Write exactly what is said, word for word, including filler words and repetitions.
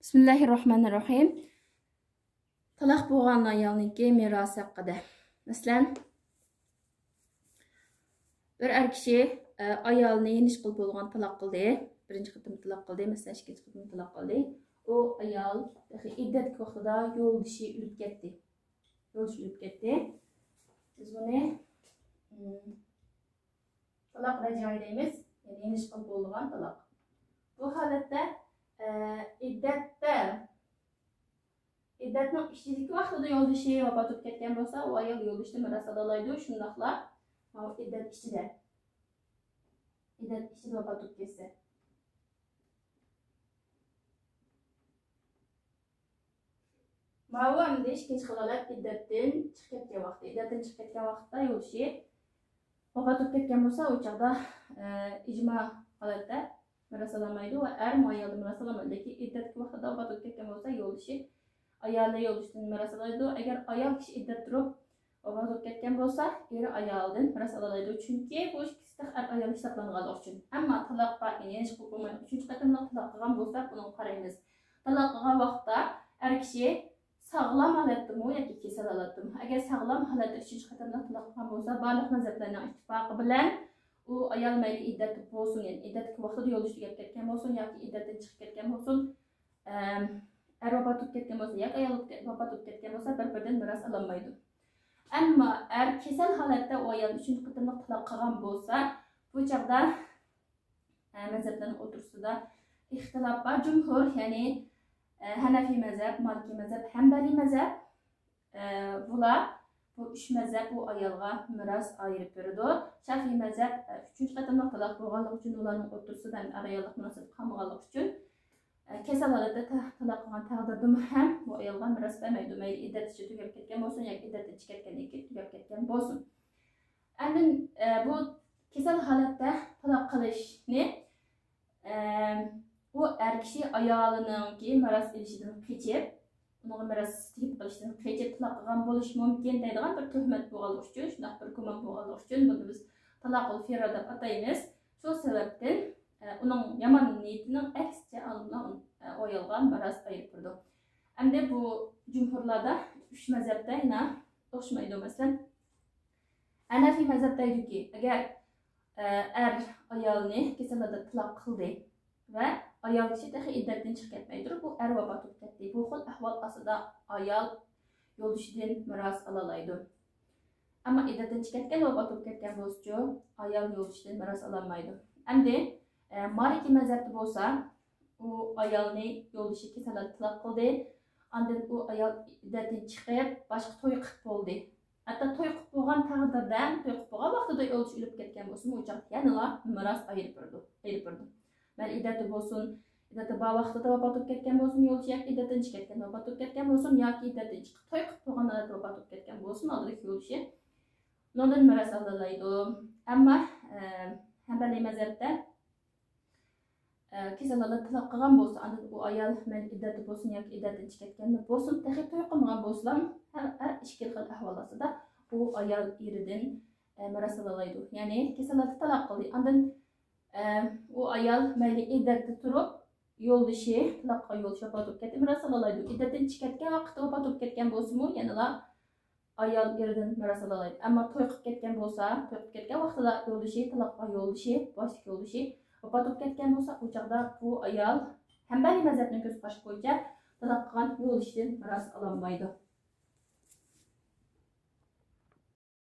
بىسمىللاھىررەھمانىررەھىم. تالاق بولغان ئايالنىڭكى مىراسى ھەققىدە. مەسىلەن، بىر ئەر كىشى، ئە، ئايالىنى يېنىش قىلىپ بولغان تالاق قىلدى. بىرىنچى قېتىم تالاق قىلدى، مەسىلەن، ئىككىنچى قېتىم تالاق قىلدى. ئۇ ئايال تېخى ئىددەتتىكى ۋاقتىدا يولدىشى ئۆلۈپ كەتتى. يولدىشى ئۆلۈپ كەتتى. بىز بۇنى، ئىم، تالاق رەجئىي دەيمىز. يەنى يېنىش قىلىپ بولىدىغان تالاق. بۇ ھالەتتە، ئە، ئىددەتتە، ئىددەتنىڭ ئىچىدىكى ۋاقتىدا يولدىشى ۋاپات بولۇپ كەتكەن بولسا، ئۇ ئايال يولدىشىدىن مىراس ئالالايدۇ. شۇنداقلا ماۋۇ ئىددەت ئىچىدە، ئىددەت ئىچىدە ۋاپات بولۇپ كەتسە. ماۋۇ ئەمدى ئىككىنچى خىل ھالەت، ئىددەتتىن چىقىپ كەتكەن ۋاقتى. ئىددەتتىن چىقىپ كەتكەن ۋاقىتتا يولدىشى ۋاپات بولۇپ كەتكەن بولسا، ئۇ چاغدا، ئە، ئىجما ھالەتتە مىراس ئالالمايدۇ ۋە ئەر مۇئەييەندىن مىراس ئالالمايدۇ. لېكىن ئىددەتتىكى ۋاقتىدا ۋاپات بولۇپ كەتكەن بولسا، يولدىشى، ئايالى يولدىشىدىن مىراس ئالالايدۇ. ئەگەر ئايال كىشى ئىددەت تۇرۇپ ۋاپات بولۇپ كەتكەن بولسا، ئېرى ئايالىدىن مىراس ئالالايدۇ. چۈنكى بۇ ئىككىسى تېخى ئەر ئايال ھېسابلانمىغانلىقى ئۈچۈن. ئەمما تالاق بار، يەنى يېنىش قىلىپ بولمايدۇ. ئۈچىنچى قېتىملىق تالاق قىلغان بولسا، بۇنىڭغا قارايمىز. تالاق قىلغان ۋاقىتتا ئەر كىشى ساغلام ھالەتتىمۇ ياكى كېسەل ھالەتتىمۇ؟ ئەگەر ساغلام ھالەتتە ئۈچىنچى قېتىملىق تالاق قىلغان بولسا، بارلىق مەزھەپلەرنىڭ ئىتتىپاقى بىلەن ئۇ ئايال مەيلى ئىددەتتە بولسۇن، يەنى ئىددەتتىكى ۋاقتىدا يولدىشى تۈگەپ كەتكەن بولسۇن ياكى ئىددەتتىن چىقىپ كەتكەن بولسۇن، ئەم، ئەر ۋاپات بولۇپ كەتكەن بولسا ياكى ئايال ۋاپات بولۇپ كەتكەن بولسا، بىر-بىرىدىن مىراس ئالالمايدۇ. ئەمما ئەر كېسەل ھالەتتە ئۇ ئايالنى ئۈچىنچى قېتىملىق تالاق قىلغان بولسا، بۇ چاغدا ئە، مەزھەپلەرنىڭ ئوتتۇرىسىدا ئىختىلاپ بار. جۇمھۇر، يەنى، ئە، ھەنەفىي مەزھەپ، مالىكىي مەزھەپ، ھەمبەلىي مەزھەپ، ئە، بۇلار بۇ ئۈچ مەزھەپ بۇ ئايالغا مىراس ئايرىپ بېرىدۇ. شافىئىي مەزھەپ، ئە، ئۈچىنچى قېتىملىق تالاق بولغانلىقى ئۈچۈن، ئۇلارنىڭ ئوتتۇرىسىدا ئەر-ئاياللىق مۇناسىۋەت قالمىغانلىقى ئۈچۈن، ئە، كېسەل ھالەتتە تا-، تالاق قىلغان تەقدىردىمۇ ھەم بۇ ئايالغا مىراس بەرمەيدۇ. مەيلى ئىددەت ئىچىدە تۈگەپ كەتكەن بولسۇن ياكى ئىددەتتىن چىقىپ كەتكەندىن كېيىن تۈگەپ كەتكەن بولسۇن. ئاندىن، ئە، بۇ كېسەل ھالەتتە تالاق قىلىشنى، ئە، ئۇ ئەر كىشى ئايالىنىڭكى مىراس ئېلىشىدىن قېچىپ، ئۇنىڭغا مىراس تېگىپ قېلىشىدىن قېچىپ تالاق قىلغان بولۇشى مۇمكىن دەيدىغان بىر تۆھمەت بولغانلىقى ئۈچۈن، شۇنداق بىر گۇمان بولغانلىقى ئۈچۈن بۇنى بىز تالاقۇل فىرار دەپ ئاتايمىز. شۇ سەۋەبتىن، ئە، ئۇنىڭ يامان نىيىتىنىڭ ئەكسىچە ئالىملار ئۇن-، ئە، ئۇ ئايالغا مىراس ئايرىپ بېرىدۇ. ئەمدى بۇ جۇمھۇرلاردا ئۈچ مەزھەپتە يەنە ئوخشىمايدۇ. مەسىلەن، ھەنەفىي مەزھەپ دەيدۇكى، ئەگەر، ئە، ئەر ئايالنى كېسەل ھالەتتە تالاق قىلدى ۋە ئايال كىشى تېخى ئىددەتتىن چىقىپ كەتمەي تۇرۇپ، بۇ ئەر ۋاپات بولۇپ كەتتى. بۇ خىل ئەھۋال ئاستىدا ئايال يولدىشىدىن مىراس ئالالايدۇ. ئەمما ئىددەتتىن چىقىپ كەتكەن، ۋاپات بولۇپ كەتكەن بولسىچۇ، ئايال يولدىشىدىن مىراس ئالالمايدۇ. ئەمدى، ئە، مالىكىي مەزھەپتە بولسا، ئۇ ئايالنى يولدىشى كېسەل ھالەتتە تالاق قىلدى. ئاندىن ئۇ ئايال ئىددەتتىن چىقىپ، باشقا توي قىلىپ بولدى. ھەتتا توي قىلىپ بولغان تەقدىردە، توي قىلىپ بولغان ۋاقتىدا يولدىشى ئۆلۈپ كەتكەن بولسىمۇ، ئۇ چاغدا يەنىلا مىراس ئايرىپ بېرىدۇ، ئايرىپ بېرىدۇ. مەيلى ئىددەتتە بولسۇن، ئىددەتتە بار ۋاقتىدا ۋاپات بولۇپ كەتكەن بولسۇن، يولدىشى ياكى ئىددەتتىن چىقىپ كەتكەن ۋاپات بولۇپ كەتكەن بولسۇن، ياكى ئىددەتتىن چىقىپ توي قىلىپ بولغان ھالەتتە ۋاپات بولۇپ كەتكەن بولسۇن، ئالدىدىكى يولدىشى ئۇنىڭدىن مىراس ئالالايدۇ. ئەمما، ئە، ھەنبەلىي مەزھەپتە، ئە، كېسەل ھالەتتە تالاق قىلغان بولسا، ئاندىن ئۇ ئايال مەيلى ئىددەتتە بولسۇن ياكى ئىددەتتىن چىقىپ كەتكەندە بولسۇن، تېخى توي قىلمىغان بولسىلا، ھەر، ھەر ئىككى خىل ئەھۋال ئاستىدا ئۇ ئايال ئېرىدىن، ئە، مىراس ئالالايدۇ. يەنى كېسەل ھالەتتە تالاق قىلدى. ئاندىن، ئە، ئۇ ئايال مەيلى ئىددەتتە تۇرۇپ، يولدىشى، تالاق قىلغان يولدىشى ۋاپات بولۇپ كەتتى، مىراس ئالالايدۇ. ئىددەتتىن چىقىپ كەتكەن ۋاقىتتا ۋاپات بولۇپ كەتكەن بولسىمۇ، يەنىلا ئايال ئېرىدىن مىراس ئالالايدۇ. ئەمما توي قىلىپ كەتكەن بولسا، توي قىلىپ كەتكەن ۋاقتىدا يولدىشى، تالاق قىلغان يولدىشى، باشتىكى يولدىشى ۋاپات بولۇپ كەتكەن بولسا، ئۇ چاغدا بۇ ئايال ھەنبەلىي مەزھەپنىڭ كۆز قارىشى بويىچە تالاق قىلغان يولدىشىدىن مىراس ئالالمايدۇ.